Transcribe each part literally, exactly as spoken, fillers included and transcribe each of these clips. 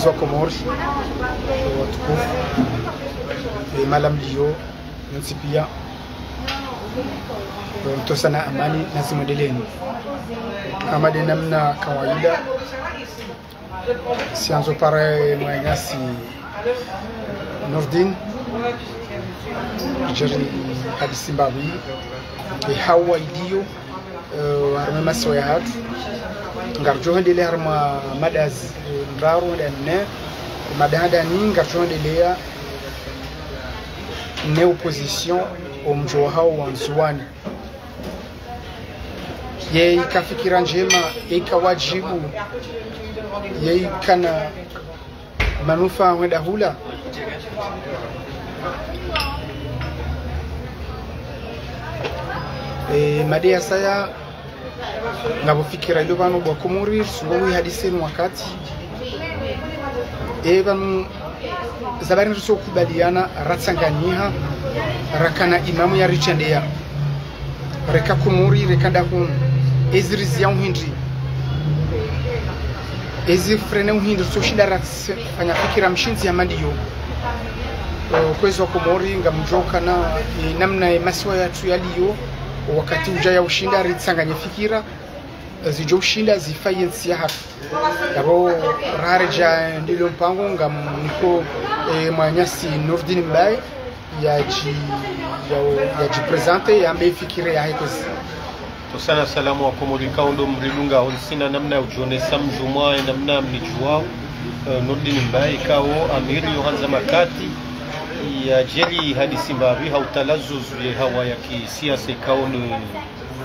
Wa Komori, watukufu, e, mahala mliyo, nyontsi pia, e, mtosana amani, na zimwendeleeni. Kama de namna kawaida, siandzo para, e, mwananyasi Nurdin, djeri hadisi mbapvi, e, hawa iliyo, e, harumwa masiwa yahatru. Ngaridjo hwendelea harumwa mada zi, e, ndraru nda nne. Mada handani ngaridjo hwendelea ne opposition omdjo wahawo wa Ndzuwani. Ye ika fikira ndjema, ye ika wadjibu, ye ikana manufaa hwenda hula. E, mada ya saya, ngapvo fikira ilo pvanu bo wa Komori, risungo wi hadisi ni wakati. E, pvanu, zabari ritso kubaliana, ratsanganyiha, rakana imamu ya ritrendeya. Reka Komori, reka ndahunu. Ezi riziya uhindri. Ezi frene uhindri, so shinda ratsi fanya fikira mshindzi ya mandiyo. E, kwezi wa Komori, ngamdjo kana, e, namna e masiwa yatru yaliyo, wakati udja ya ushinda ritsanganye fikira, e, zidjo ushinda zifaye ntsi yahatru. Yapvo raredja ndilo mpango ngamniko, e, mwananyasi Nurdin Mbaye, yadji, ya, yadji présenter, yambe fikira yahe kwezi. Mtosana, salamu wa Komori, ikao ndo mridungao, ntsina namna ya udjonesa mdjumwa, e, namna mnidjuwao, e, Nurdin Mbaye, ikao amiri yo handza makati, ya djeri hadisi mbapvi, ha utala zuzu ye hawa ya kisiasa ikao ndo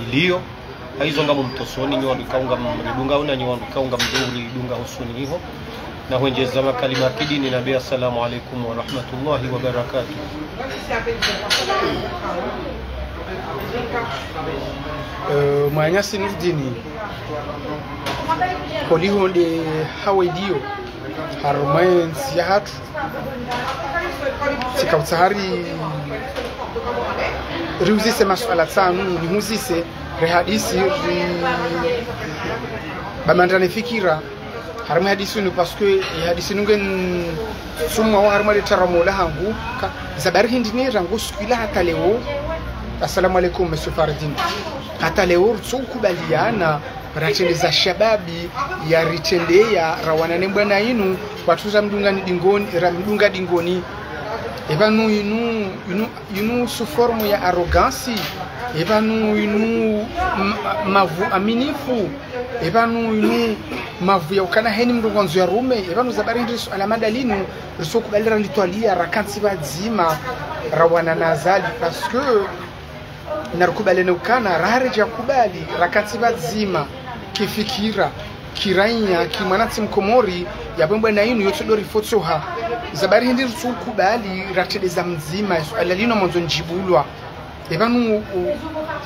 iliyo. Hayizo ngamumtosoni nyi wandru ikao ngamridungao na nyi wandru ikao ngamdjo ridunga hosoni iho. Na hwendjeza makalima ya kidini na be, assalamu alaikum wa rahmatullahi wa barakatuh. E, mwananyasi Nurdin, holiho nde hawa iliyo harumwa entsi yahatru. Tsika utsaha ri, riuzise masuala tsanu, nihuzise, rihadisi, ri, bamandane fikira harumwa hadisi inu, parce que, e, hadisi inu nge n-, tsumwa wa harumwa le taramola hangu, ka, zabari hindri ne rangu siku ila hata leo. Assalamu alaikum, Monsieur Fardine. Hata leo ritso kubaliana, ratrendeza shababi, ya ritrendeya, rawana ne mbwana inu, watru ramdunga ni dingoni, ramdunga dingoni. E pvanu inu, inu, inu sous forme ya arrogance, e pvanu inu m-, mavu aminifu, e pvanu inu mavu ya ukana heni mdru ngwandzo ya rume, e pvanu zabari hindri suala mada linu, ritso kubali ralitwaliya, rakantsi pvadzima, rawana na Azali, parce que, narikubali ne ukana, raharedja kubali, rakantsi pvadzima, kifikira, kiraiya, kimwanantsi mkomori, yapvo mbwana inu yotso ndo rifotsoha. Zabari hindri ritso kubali, ratrendeza mdzima, suala linu mwandzo ndjibulwa. E pvanu, u-,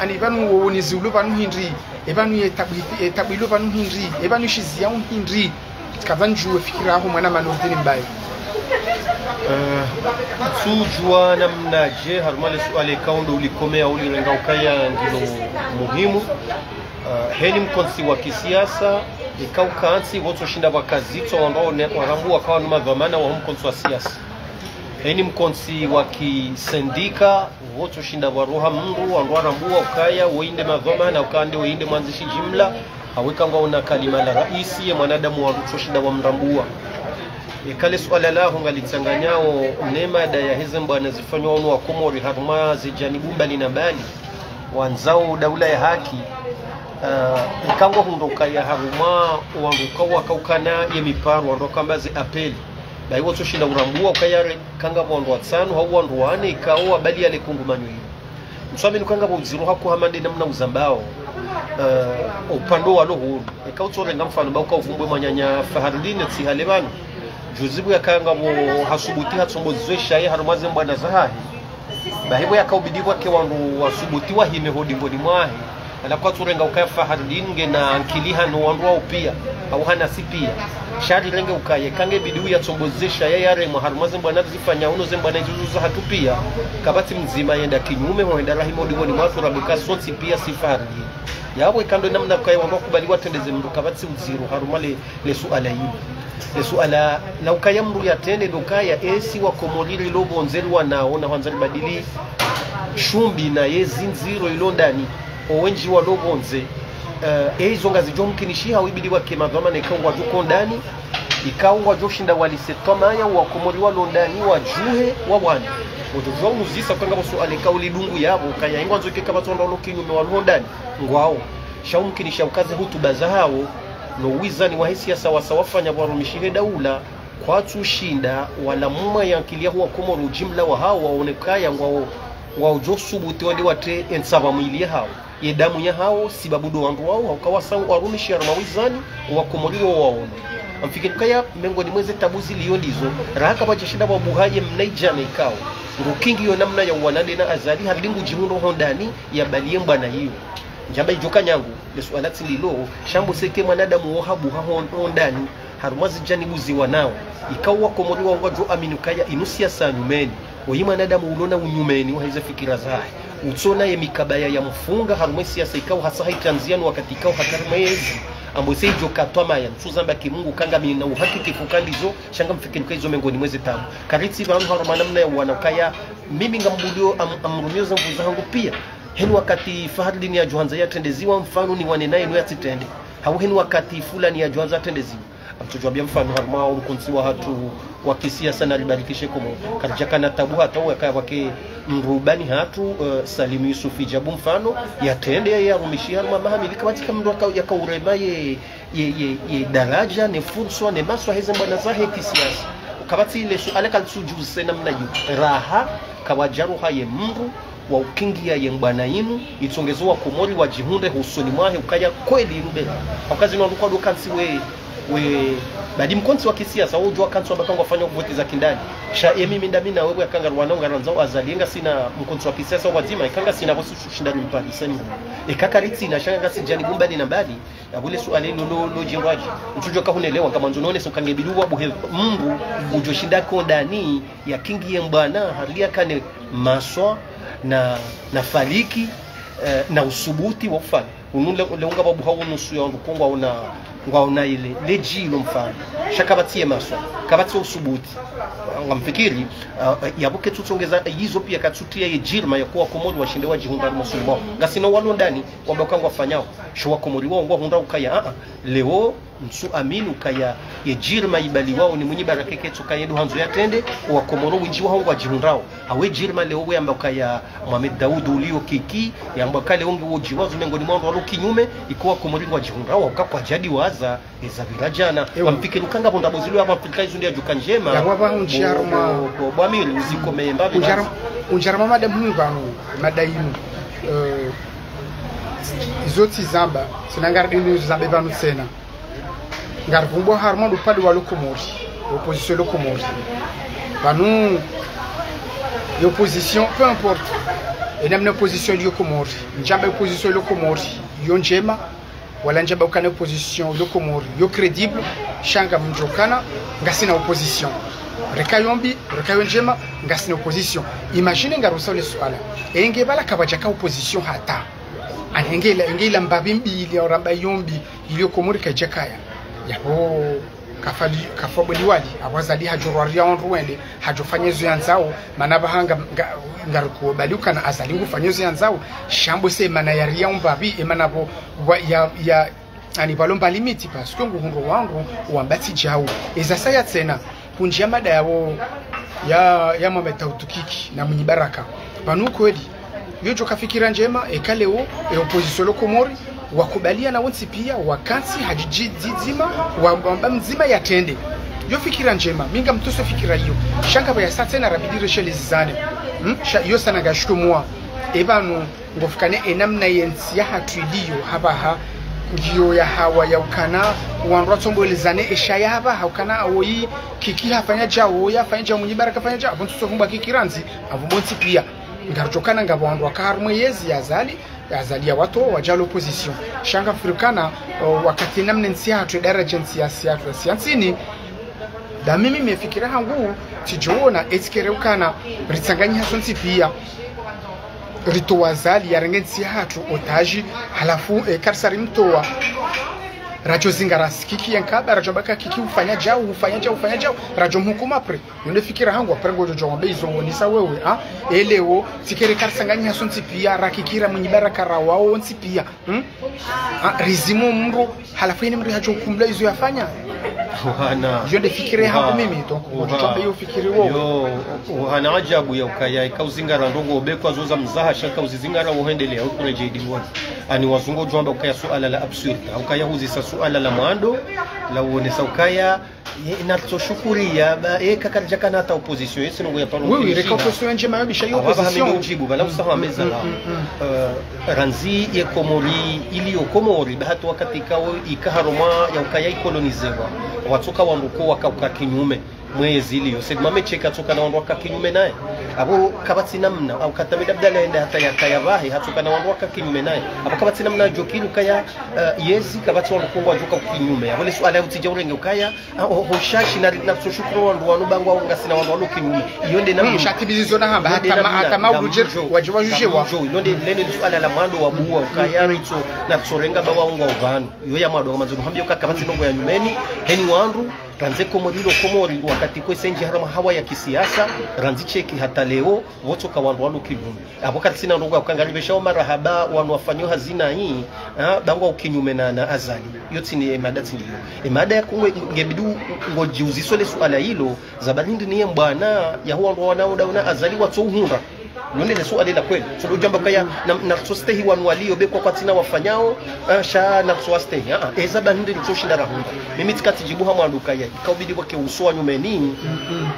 ani pvanu wo nizi ulo pvanu hindri, e pvanu ye tabu, ye tabu ilo pvanu hindri, e pvanu shizi ya uhindri. Tsikapva ndjuwe fikira yaho mwanama Nurdin Mbaye. Eh, tsudjuwa namnadje, harumwa le suala ikao ndo ulikomeya ulirenga ukaya ngilo muhimu. Eh, heni mkontsi wa kisiasa, ikao ukantsi, pvotso shinda pvwakazitswa, wandru ne, warambuwa ukaya wanu madhwamana waho mkontsi wa siasa. Heni mkontsi wa kisendika, pvotso shinda pvwaroha mndru, wandru warambuwa ukaya, woyi nde madhwamana, ukaya nde woyi nde mwandzishi jimla, hawuka ngwaona kalima la raisi, ye mwanadamu wandru tso shinda wamrambuwa. Eka le suala laho ngalitsanganyao, ne mada yaheze mbwana zifanywa wanu wa Komori, harumwa ze janibu mbali na mbali, wandzao daula ya haki, ah, eka ngwahundro ukaya harumwa, wandru kawa kaukana ye miparo, wandru kamba ze appel. Bahi wotso shinda urambuwa ukaya re, eka ngapvo wandru watsanu, hau wandru wane, ikao wabali yale kungumanyo hilo. Mswamini ukaya ngapvo udziro haku hama nde namna uzambao, eh, upande walo hunu. Eka utsorenga mfano, ba uka uvumbwe mwananya Fahardine tsi hale pvanu. Juzi pvo yakaya ngapvo hasubuti hatsombo zwe shaye harumwa ze mbwana zahahe. Bahi pvo yakaubidi pvwake wandru wasubuti wahime ho dingoni mwahe. Ala kwatsurenga ukaya Fahardine ngena ankili hano wandru wao pia, au hanasi pia. Sha rirenge ukaya, eka ngebidi uyatsombo zesha ya yaremwa harumwa ze mbwana zifanya uno ze mbwana izo zahatru pia. Kapvatsi mdzima yenda kinyume, ho henda rahima ho dingoni mwatru rabuka sontsi pia si Fahardine. Yapvo eka ndo namna ukaya wandru wakubali watrendeze mndru kapvatsi udziro harumwa le, le suala hili. Le suala la ukaya mndru yatrende ndo ukaya esi wakomori rilo pvondze rwanao na hwandza ribadili shumbi na yezi ndziro ilo ndani. Owendji walo pvondze, eh, eizo ngazidjo mkinishiha, wibidi wake madhwamana ikao ngwadjo ko ndani, ikao ngwadjo shinda walise twamaya wakomori walo ndani wadjuhe wawane. Wodjo djuwa uzisa ukaya ngapvo suala ikao lidungu yapvo, ukaya ingwandzo ike kapvatsi wandru walo kinyume walo ndani, ngwao. Sha umkinisha ukaze hutuba zahawo, no wizani wahe siasa wasa wafanya pvwarumishihe daula, kwatsu shinda wala muma ya nkili yaho wakomori ujimla wahawo waone ukaya ngwao, ngwaudjo subuti wende watre entsapva mwili yahawo, ye damu yahawo, sibabu ndo wandru wawo, hauka wasa warumishiha harumwa wizani, wakomori wo waone. Ngamfikiri ukaya mengoni mweze tabu zilio ndizo, raha kapvadja shinda pvwabuha ye mnaidjana ikao ngukingiyo namna ya uwana nde na Azali, harudi ngudjihundro ho ndani yabaliye mbwana iyo. Ndjamba idjo kanyangu, le suala tsi ndilo, sha mbo seke mwanadamu wo habuha ho, ho ndani, harumwa zijanibu ziwanao, ikao wakomori wao ngwadjo amini ukaya inu siasa nyumeni, oyi mwanadamu ulo na unyumeni waheze fikira zahe. Utsona ye mikabaya ya mfunga harumwa siasa ikao hasa haitranziano wakati ikao haka harumwa yezi, ambo se idjo katwamaya, ntsuzamba ki Mungu ukaya ngamina uhakiki fuka ndizo, sha ngamfikiri ukaya izo mengoni mweze tabu. Karitsi pvanu harumwa namna ya uwana ukaya, mimi ngambudio am-, amrumio zangu zahangu pia. Heni wakati Fahardini yadjo handza yatrendeziwa mfano niwane naye no yatsitrende. Hau heni wakati fulani yadjo handza yatrendeziwa. Ngamtsudjo wambia mfano harumwa omkontsi wahatru wa kisiasa na ribarikishe Komori. Karidjakana tabu hata wakaya wake mrubani hatru, eh, Salim Yusuf Idjabu mfano, yatrende ya yarumishi harumwa mahamili kapvatsi ka mndru yaka, yaka urema ye ye, ye, ye daraja, ne furswa, ne maswa heze mbwana zahe kisiasa. Kapvatsi le suala kalitsudjuzise namna iyo. Raha, kapvadja ruha ye mndru wa ukingiya ye mbwana inu, itsongezo wakomori wadjihundre hosoni mwahe ukaya kweli inu bela. Hauka zinu wandru kwado kantsi we, we, badi mkontsi wa kisiasa, wodjo wakantsi wamba ukaya ngwafanya voti za kindani. Sha emi mi ndami na wewe ukaya ngarwanao ngarandzao Azali, ngasina mkontsi wa kisiasa wadzima, ikao ngasina pvo su-, shinda ni mpandise mndru. Eka karitsina, sha ngasi janibu mbali na mbali, yapvo le suala ilo lo, lo djindrwadji. Ntsudjo kahunelewa, ngamwandzo nonese ukaya ngebidi wabuhe mndru udjo shinda ko ndani yakingiye mbwana, harudi yakane maswa na, na faliki, eh, na usubuti wa ufanya. Unu le, le unga babuha unusu ya wandru ko ngwaona, ngwaona ile, le djilo mfano. Sha kapvatsi ye maswa, kapvatsi usubuti. Ngamfikiri, ah, yapvo ketsutsongeza, yizo pia katsutriya ye djirma ya kuwa Komori washinde wadjihundra musulman. Ngasina walo ndani, wamba ukaya ngwafanyao. Sho wakomori wao ngwahundra ukaya, ah, ah, leo, ntsu amini ukaya ye djirma ibaliwao ni Mwinyi Baraka ketsu ukaya ndo handzo yatrende, wakomori wendji waho ngwadjihundrao. Hawe djirma leo we yamba ukaya Mohamed Daoud ulio Kiki, yamba ukaya leo nge wodjiwazo mengoni mwa wandru walo kinyume, ikao wakomori ngwadjihundrao, uka kwadjadi waza, eza pvira djana. Ewa. Ngamfikiri ukaya ngapvo ndrabo zilo hapvo Afrika izo nde yadjuka ndjema. Yapvo hapvo undjia harumwa bo, bo, bo, bo Amiri, uziko memba, undjia har-, undjia harumwa mada muhimu pvanu, mada inu. Eh, izo tsi zamba, tsina ngaridi inu zambe pvanu tsena. Ngarivumbua harumwa ndo upande wa lo Komori, opposition lo Komori. Pvanu, ye opposition, peu importe, e namna opposition iliyo Komori, ndjamba opposition lo Komori yo ndjema, wala ndjamba ukana opposition yo Komori yo crédible, sha ngamdjo kana ngasina opposition. Reka yo mbi, reka yo ndjema, ngasina opposition. Imagine ngarusa le suala. Enge pvala kapvadjaka opposition hata. Ani enge ila, enge ila mbapvi mbi ili ya uramba yo mbi, iliyo Komori kaidjakaya. Yapvo kafa li-, kafa bwe liwali, apvo Azali hadjo rwaria wandru wende, hadjo fanya izo yandzao, mana pvaha nga, nga, ngarikubali ukana Azali ngufanya izo yandzao, sha mbo se mana yaria umbapvi, e mana pvo, wa, ya, ya, ani pvalo mba limite, parce que nguhundro wandru, wamba tsi djau. Eza saya tsena, pvundjia mada yawo, ya, ya Mohamed Daoud Kiki, na Mwinyi Baraka. Pvanu kweli, yo djoka fikira ndjema, eka leo, e opposition lo Komori, wakubaliana wontsi pia, wakantsi hadjidji-, djidzima, wa, wamba mdzima yatrende. Yo fikira ndjema, mi ngamtsoso fikira iyo. Sha ngapvo ya sa tsena rabidi reshelezane. Hmm? Sha, yo sana ngashukuru mwa. E pvanu, ngofukane e namna ye ntsi yahatru iliyo hapvaha, ngiyo ya hawa ya ukana, wandru watsombolezane e sha ya hapvaha, ukana oyi, Kiki hafanya djau, oyi hafanya djau, Mwinyi Baraka hafanya djau, apvo ntsu tsovumbua Kiki randzi, apvo pvontsi pia. Ngaridjo kana ngapvo wandru waka harumwa yezi ya Azali, ya Azali ya watowa wadja l'opposition. Sha ngamfikiri ukana, o, wakati namna ntsi yahatru, daraja ntsi ya, ya, ya ntsini. Nda mimi me fikira hangu, tsidjoona, etsi kere ukana, ritsanganyiha sontsi pia. Ritowa Azali, yarenge ntsi yahatru, otage, halafu, e, karisa rimtowa. Radjo zingara Kiki ye nkaba, radjo amba ka Kiki ufanya djau, ufanya djau, ufanya djau. Radjo mhukuma après. Yo nde fikira hangu, après ngodjo djo wambe izo wonesa wewe, ha? Eleo, tsikere karitsanganyiha sontsi pia, ra Kiki ra Mwinyi Baraka ra wao wontsi pia. Hmm? Ha, rizimu mdru, halafu yini mdru hadjo hukumlwa izo yafanya. Uhana. Yo nde fikira hangu mimi, donc, ngodjo tsambe yo fikiri wo. Yo, uhana ajabu ya ukaya, ika uzingara ndrongo obekwa zoza mzaha, sha ka uzizingara wohendelea, ukuredjei diwoni. Ani wazungu djo amba ukaya suala la absurde, ukaya huzisa suala la mwando, la uonesa ukaya, ye, natso shukuriya, ba, e, kakaridja kana hata opposition, yesi nungu ya paro Oui, oui, reka opposition ndjema yo bisha yo Awaba hamendo opposition. Ujibu, bala usaha meza la. Eh, randzi ye Komori, ili yo Komori, ba hata wakati kao ika harumwa ya ukaya ikolonizewa. Watsoka wandru ko wakauka kinyume. Mwezi ili yo. Said Mohamed Cheikh hatsoka na wandru waka kinyume naye. Abo kapvatsi namna, au Khatami Abdallah enda hata ya kaya bahi, hatsoka na wandru waka kinyume naye. Abo kapvatsi namna djo kiri ukaya, eh, yezi kapvatsi wandru ko wadjoka kinyume. Abo le suala ya utsidja urenge ukaya, ah, ho, ho shashi na, natso shukuru wandru wanu ba ngwa ngasina wandru walo kinyume. Iyo nde namna. Hmm, sha tsi bizi zo nahamba, hata ma-, hata ma uluje, wadje wadjudje wa. Iyo nde lene suala la mwando wa buwa, ukaya ritso, natso renga ba wa ngwa uvanu. Iyo ya mwando, kamandzo nuhambi uka kapvatsi ndrongo ya nyumeni, heni wandru, randze Komori lo Komori, wakati kwese ndji harumwa hawa ya kisiasa, randzi Cheikh hata leo, wotsoka wandru walo kinyume. Abo karitsina ndrongo ya uka ngaribesha o marahaba, wanu wafanyo hazina hii, ha, ba ngwa ukinyume na, na Azali. Yo tsi ni emada tsi ndiyo. Emada ya kungwe ngebidi u-, ngodjiuziso le suala ilo, zabali ndi niye mbwana, ya huwa ndo wana uda una Azali watso uhundra. None le suala la kweli. Tsodo djamba kaya, na, natso stehi wanu waliyo, be kwa kwatsina wafanyao, ah, sha natso wastehi. Ah, ah, eza ba ndi nitso shinda rahundra. Mimi tsikatsi djibu ha mwando kaya, ika ubidi wake uso wa nyumeni,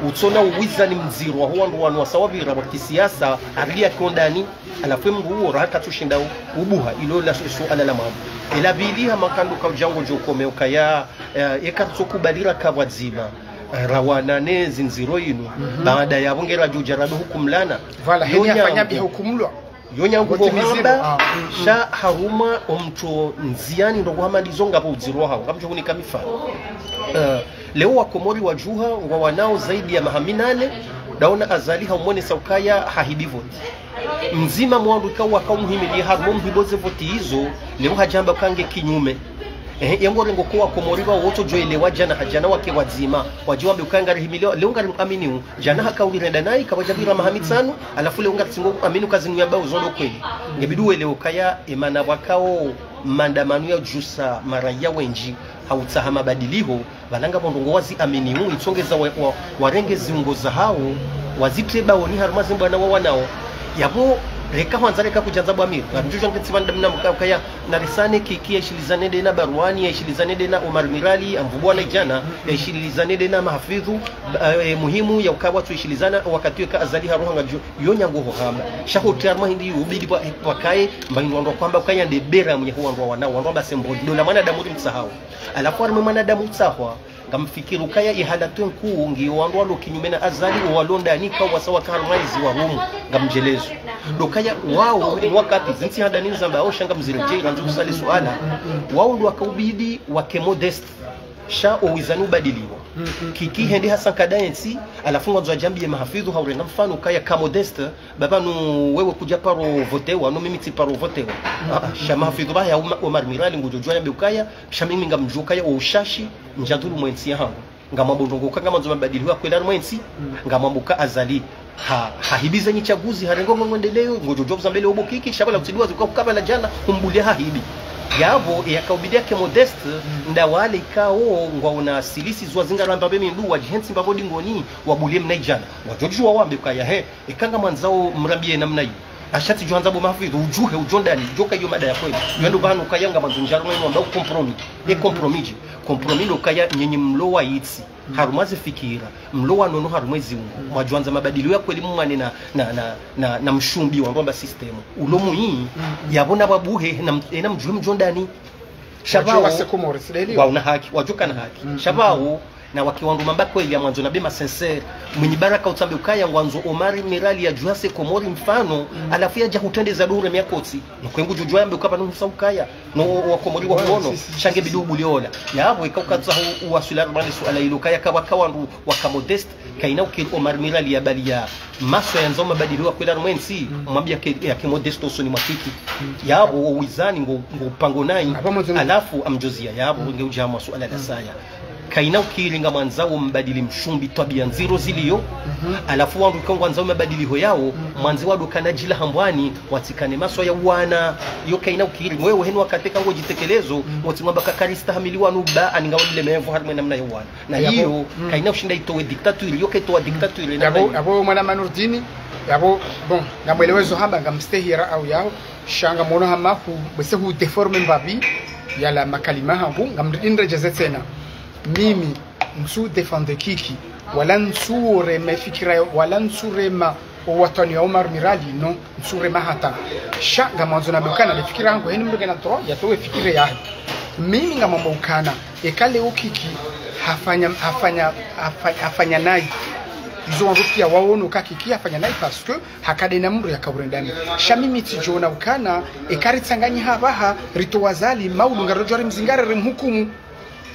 utsona uwiza ni mdziro, wa huwa ndo wanu wasawabira wa kisiasa, aria kondani, halafu mdru uwo raha katsu shinda u-, ubuha, ilo la su-, suala la mambo. Ela bili ha makando kaudjango djo kome ukaya, eh, eka tso kubali ra kapvwadzima, eh, rawana ne zindziro inu, baada ya bo ngera djo dja rado hukumlana. Voilà, heni afanya Yonyangu. Biha hukumlwa. Yonyangu Wote mizero, hohamba, ah. Sha harumwa omtso ndziani ndo kuhamalizo ngapvo udziro hao, ngamdjo hunika mifano. Eh, leo wa Komori wadjuha, ngwa wanao zaidi ya maha minane, daona Azali haumonesa ukaya hahibi voti. Mdzima mwandru ikao waka umuhimili harumwa muhibo ze voti izo, leo hadjamba uka nge kinyume. Ehe, yengo rengo ko wa Komori ba woto djo elewa djana hadjana wake wadzima. Wadji wambe uka ngari himili, leo ngari amini u. Djana haka uli renda nayi, kapvadja bira maha mitsanu, halafu leo ngari tsingo amini uka zinu yamba uzo ndo kweli. Ngebidi uelewe ukaya, emana wakao, mandamano ya djusa, maraya wendji, hautsaha mabadiliho, pvala ngapvo ndrongo wazi amini u, itsongeza wa, wa, warenge ziungo zahao, wazitreba woni harumwa ze mbwana wa wanao. Yapvo, reka hwandza reka kudjandza bwa miri. Ngamdjudja nge tsi pvanda mna mka-, ukaya, narisane Kiki ya ishilizane de na Barwani, ya ishilizane de na Omar Mirali, amvubwa na idjana, ya ishilizane de na Mahafidhu, ba-, eh, muhimu ya uka watsu ishilizana, wakati weka Azali haruha ngadjo, yonyangu hohamba. Sha ho tsi harumwa hindri ubidi pva, pvakaye, mba hindri wandru kwamba ukaya nde bera mwenye huwa wandru wa wanao, wandru wamba semboli. Ndo la mwanadamu ri mtsahao. Halafu harumwa mwanadamu utsahwa, ngamfikiri ukaya ihala twe nkuu ngiyo wandru walo kinyume na Azali, o walo ndani kao wasa waka harumwa ezi wa rumu, ngamdjelezo. Ndo kaya wao, ni wakati, zintsi handani nizamba, o sha ngamzire dje, randzi usali suala. Wao ndo waka ubidi, wake modeste. Sha o wizani ubadiliwa. Kiki hende hasa nkada entsi, halafu ngwandzo adjambiye Mahafidhu haurenga mfano kaya ka modeste, baba nu wewe kudja paro votewa, no mimi tsi paro votewa. Ah, ah, sha Mahafidhu ba ya Uma-, Omar Mirali ngudjo djuwa yambe ukaya, sha mimi ngamdjuwa ukaya o ushashi, ndjadhulumu entsi yahangu. Ngamwambo ndrongo uka ngamwandzo mabadiliho ya kweli harumwa entsi, ngamwambo uka Azali. Ha, hahibiza nyi tsaguzi, harengo ngo ngwendeleyo, ngodjo djuwa uzambele obo Kiki, sha pvala utsidiwa zuka ukapvala djana, humbulia hahibi. Yapvo, eyaka ubidi yake modeste, nda wale ikao, ngwaona silisi zwa zinga ramba be mindu, wadjihentsi mbapvo dingoni, wabulie mna idjana. Wadjo djuwa wambe ukaya he, eka ngamwandzao mrambiye namna iyo. Asha tsi djuhandza bo Mahafidhu, udjuhe, udjo ndani, udjo ka iyo mada ya kweli. Iyo ndo pvanu ukaya ngamwandzo ndjaro mwenye wamba u compromis. E compromis dje. Compromis ndo ukaya nyenyi mlo wa itsi. Harumwa ze fikira. Mlo wa nono harumwa ezi ungo. Mwadjuhandza mabadiliho ya kweli mumwane na, na, na, na, na mshumbi wandru wamba système. Ulo muyi, yapvo na pvabuhe, na m-, ena mdjuhe mdjo ndani. Sha pvao, wauna haki, wadjo kana haki. Sha pvao, Na wake wandru mamba kweli ya mwandzo na be ma sincère. Mwinyi Baraka utsambe ukaya ngwandzo Omar Mirali ya djuwa se Komori mfano, halafu yadja hutrendeza dure mia kotsi. Nokwe ngudjo djuwa yambe uka pvanu husa ukaya. No wa Komori wa huono, sha nge bidi ubuli ola. Yapvo ika ukatsaho uwaswila rumande suala ilo kaya kapvaka wandru waka modeste, kaina ukiri Omar Mirali ya bali ya maswa yandzao mabadiliho ya kweli harumwa entsi, mwambiya ke, yake modeste usoni mwa Kiki. Yapvo owizani ngo, ngo pango nayi, halafu amdjozia yapvo nge udja mwa suala la saya. Kaina ukiri ngamwandzao mbadili Mshumbi twabiya ndziro ziliyo, halafu wandru ika ngwandzao mabadiliho yao, mwandze wandru kana djila hambwani, watsikane maswa ya wana, yo kaina ukiri, mwewe heni wakati ka ngodjitekelezo, wotsi mwamba ka karistahamili wanu ba, ani ngawa mlemevu harumwa namna ya wana. Na iyo, kaina ushinda itowe dictature, yo kaitowa dictature, namna iyo. Yapvo mwana Manurdini, yapvo, bon, ngamwelewezo hamba, ngamstehira au yao, sha ngamwono hama hu, bwese hu déformer mbapvi, yala makalima hangu, ngamri-, nredjeze tsena. Mimi, ntsu défendre Kiki, wala ntsu rema fikira, wala ntsu rema owatwani ya Omar Mirali, non, ntsu rema hata. Sha, ngamwandzo nambe ukana, le fikira hangu, heni mndru kena droit, yatowe fikira yahe. Mimi ngamwamba ukana, eka leo Kiki, hafanya, hafanya, hafanya, hafanya nayi. Izo wandru piya waono ka Kiki, hafanya nayi, parce que, hakade na mndru yaka urendani. Sha mimi tsidjona ukana, eka ritsanganyi hapvaha, ritowa Azali, maulu ngarodjo rimzingare rimhukumu.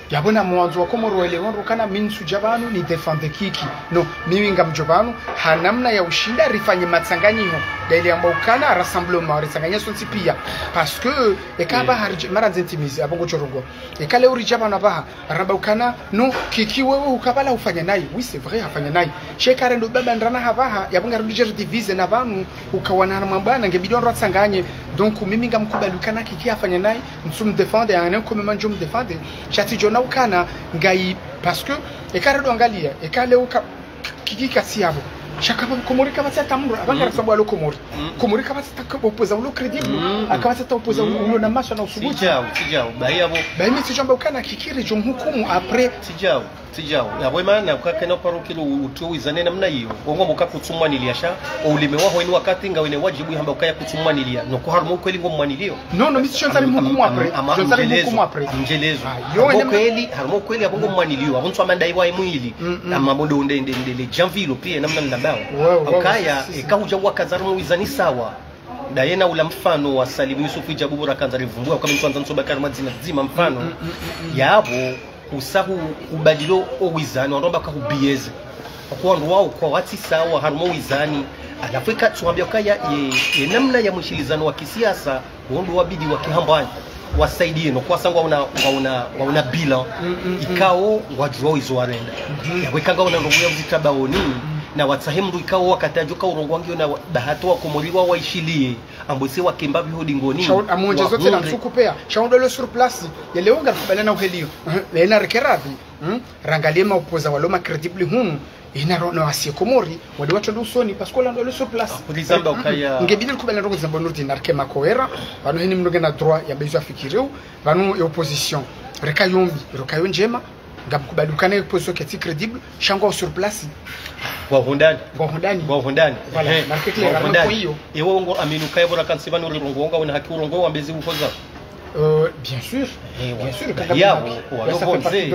Yapvo na mwandzo wa Komoro wele wandru kana mi ntsudja pvanu ni défendre Kiki. Non, mimi ngamdjo pvanu, ha namna ya ushinda rifanye matsanganyiho. Dayile yamba ukana rassemblement, ritsanganye sontsi piya. Parce que, eka pvaha ridje, mara nze ntimizi, apvo ngodjo rongoa. Eka leo ridja pvanu apvaha, ramba ukana, non, Kiki wewe ukapvala ufanya nayi. Oui, c'est vrai, hafanya nayi. Sha eka rendo baba ndrana hapvaha, yapvo ngaridjo djeri diviser na pvanu, ukawana na mambwana, nge bidi wandru watsanganye. Donc, mimi ngamkubali ukana Kiki hafanya nayi, ntsu mdéfendre, ya nene kome mandjo mdéfendre. Sha tsidjona ukana, ngayi, parce que, eka rendo angalia, eka leo ka, Kiki katsi yapvo. Sha kapva Komori kapvatsi hata mndru, apva ngarasabu alo Komori. Komori kapvatsi hata ka opposant ulo crédible, akapvatsi hata opposant ulo na maswa na usubuti. Tsidjao, tsidjao, bahi yapvo. Bahi mi tsidjao amba ukana Kiki ridjo mhukumu après. Tsidjao, tsidjao. Yapvo emana, ukakena uparo kilo u-, utio wizane namna iyo. Ongo mboka kutsumwanilia sha, o ulime waho heni wakati ngawene wadjibu hamba ukaya kutsumwanilia. Noko harumwa ukweli ngomwanilio. Non, non, mi tsidjo ntsa rimhukumu après. Tsidjo ntsa rimhukumu après. Amdjelezo. Ah, yo, harumwa ukweli, harumwa ukweli, apvo ngomwanilio. Apvo ntsu amanda iwa imwili. Ama bodo nde, nde, nde, le djamvilo piya, namna ndambao. Ukaya, eka udja wakaza harumwa wizani sawa. Dayena ula mfano wa Salim Yusuf Idjabu bura kandza rivumbua, kwa mintsu andza ntsoba kari madzina dzima mfano. Yapvo, usahu ubadilo owizani, wandru wamba kahubieze. Kwa wandru wao kwawatsi sawa harumwa wizani. Halafu ika tsuwambia ukaya ye, ye namna ya mwishilizano wa kisiasa, wandru wabidi wakihambwani. Wasaidie no kwasa ngwauna, ngwauna, ngwauna bilan. Ikao ngwadjuao izo warenda. Yapvo ika ngwauna ndrongo ya uzitabaoni. Na watsahe mndru ikao wakati adjo ka urongoa ngiyo na wa-, bahato wa Komori wa waishilie. Ambo se wakemba pviho dingoni. Shauri, amwonjezo tsena ntsuku peya. Shauri ndo lo sur place. Yele onga kubala na uhelio. Lena rekeradhi. Rangalie ma opposant walo ma crédible hunu. Ina ro-, no wasiye Komori. Wadi watsondo usoni. Parce que la ndo lo sur place. Kulizamba ukaya. Nge bidi kubala ndrongo zamba nurdi narke makoera. Pvanu heni mndru ngena droit ya bezo afikiriu. Pvanu e opposition. Reka yombi. Reka yo ndjema. Ngamkubali ukana ye opposition ketsi crédible, sha ngwao sur place. Ngwao hundani. Ngwao hundani. Ngwao hundani. Voilà, marqué clair, ngwao hundani. Ewe ngo amini ukaya bora kantsi pvanu rirongoa, ngauna haki urongoa wambe zi uhoza. Euh, bien sûr. Bien sûr, kanga yapvo, walo pvondze,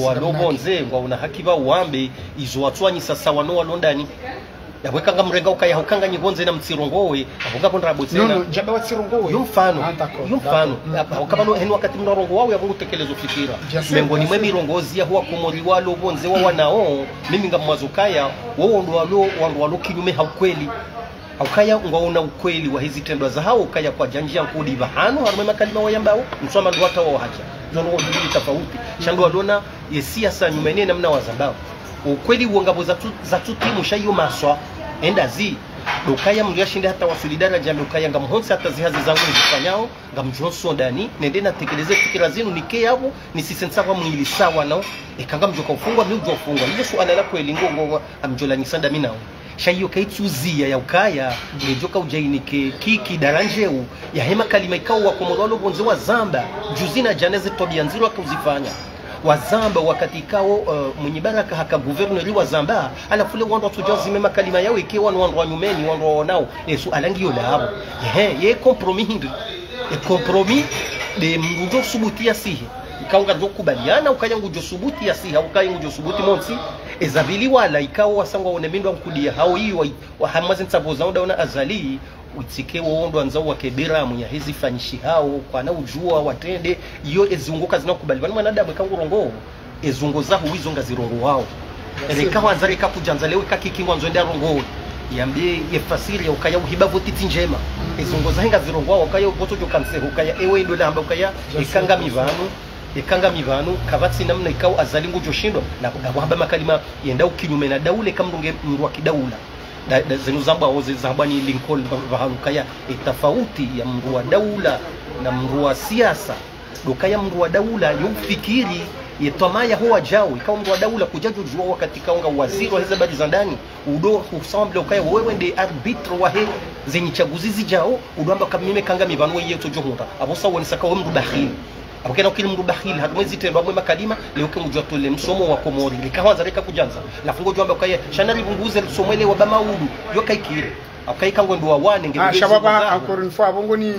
walo pvondze, ngwauna haki pvao wambe, izo watswanyisa sawa no walo ndani. Yapvo eka ngamrenga ukaya hukanganyihondze na mtsirongowe, apvo ngapvo ndrabo tsena. Non, non, ndjaba watsirongowe. Yo mfano. Ah, d'accord, yo mfano. D'accord. Yapvo ukapvano heni wakati mnarongoao yapvo ngutekelezo fikira. Bien sûr, bien sûr. Mengoni mwe mirongozi ya huwa Komori walo pvondze wa wanao, mimi ngamwazo ukaya, wo ndo walo, wandru walo kinyume ha ukweli. Haukaya ngwaona ukweli wa hizi trendwa zahao ukaya kwadjandjia nkudi pvahanu harumwa makalima wayambao, mswama ndo wata wa wahaja. Zo ndo mbili tafauti. Sha ndo walona ye siasa nyumeni namna wazambao. Ukweli uwo ngapvo zatsu-, zatsutimu sha iyo maswa, endazi. Ndo ukaya mndru yashinde hata wasuli daraja, ndo ukaya ngamhontsi hata zihazi zangu nizifanyao, ngamdjonso ndani, nende natekeleze fikira zinu nike yapvo, nisise ntsaha mwili sawa nao, eka ngamdjoka ufungwa, mi udjo ufungwa. Iyo suala la kweli ngo, ngo, amdjolanyisa ndami nao. Sha iyo kaitsuziya ya ukaya, ngedjo ka udja inike Kiki dara ndjeu, yahe makalima ikao wa Komoro walo pvondze wazamba, juzi na djana ze twabiya ndziro wakuzifanya. Wazamba wakati ikao, eh, Mwinyi Baraka haka gouverneur wazamba, halafu le wandru watsudja wazime makalima yao ike wanu wandru wa nyumeni, wandru waonao, e suala ngiyo lapvo. Ehe, ye compromis hindri. E compromis, nde mndru udjo subuti yasihe. Ikao ngarijo kubaliana ukaya ngudjo subuti yasiha, ukaya ngudjo subuti montsi. Eza pvili wala ikao wasangwa one mindru ya nkudiya hao iyo wa, wa hamwa ze ntsapvo zao ndaona Azali, utsike wo ndo wandzao wake beramu ya hezi fanyishihao, kwana udjua watrende, iyo ezi ungo kazina kubali. Pvanu mwanadamu eka ngurongoao, ezi ungo zaho izo ngazirongowao. Reka hwandza reka kudjandza leo eka kiki ngwandzo ende arongowe. Yambe ye fasiri ya ukaya uhiba voti tsi ndjema. Ezi ungo zahe ngazirongowao, ukaya uboto djo kanseho, ukaya ewe ndo lamba, ukaya eka ngami pvanu, eka ngami pvanu, kapvatsi namna ikao Azali ngudjo shindwa, na, na wahamba makalima yenda ukinyume na daula, eka mndru nge mndru wa kidaula. Da, da, zinu zambwao ze, zambwa ni Lincoln pva, pvahanu ukaya, e tafauti ya mndru wa daula na mndru wa siasa. Ndo ukaya mndru wa daula, yo ufikiri, ye twamaya ho wadjao, ikao mndru wa daula kudjadjo djua wakati ikao nga waziri wa heze habari za ndani, udo husambila ukaya wewe nde arbitre wahe zenyi tsaguzi zidjao, udo amba ka mimi eka ngami pvanu weye utsodjo hundra. Apvo sa wonesa ka we mndru bakhili. Apvo kena ukili mndru bakhili, harumwa ezi trendwa harumwa makalima, leo ke ngudjua tole msomo wa Komori. Reka hwandza reka kudjandza. Lafu ngodjo amba ukaya, sha nari pvunguze msomo ele wa ba maudu, yo kaikiri. Apvo kaika ngwendo wa wane, nge Ah, pvunguze shababa, msomo za encore une fois, apvo ngoni,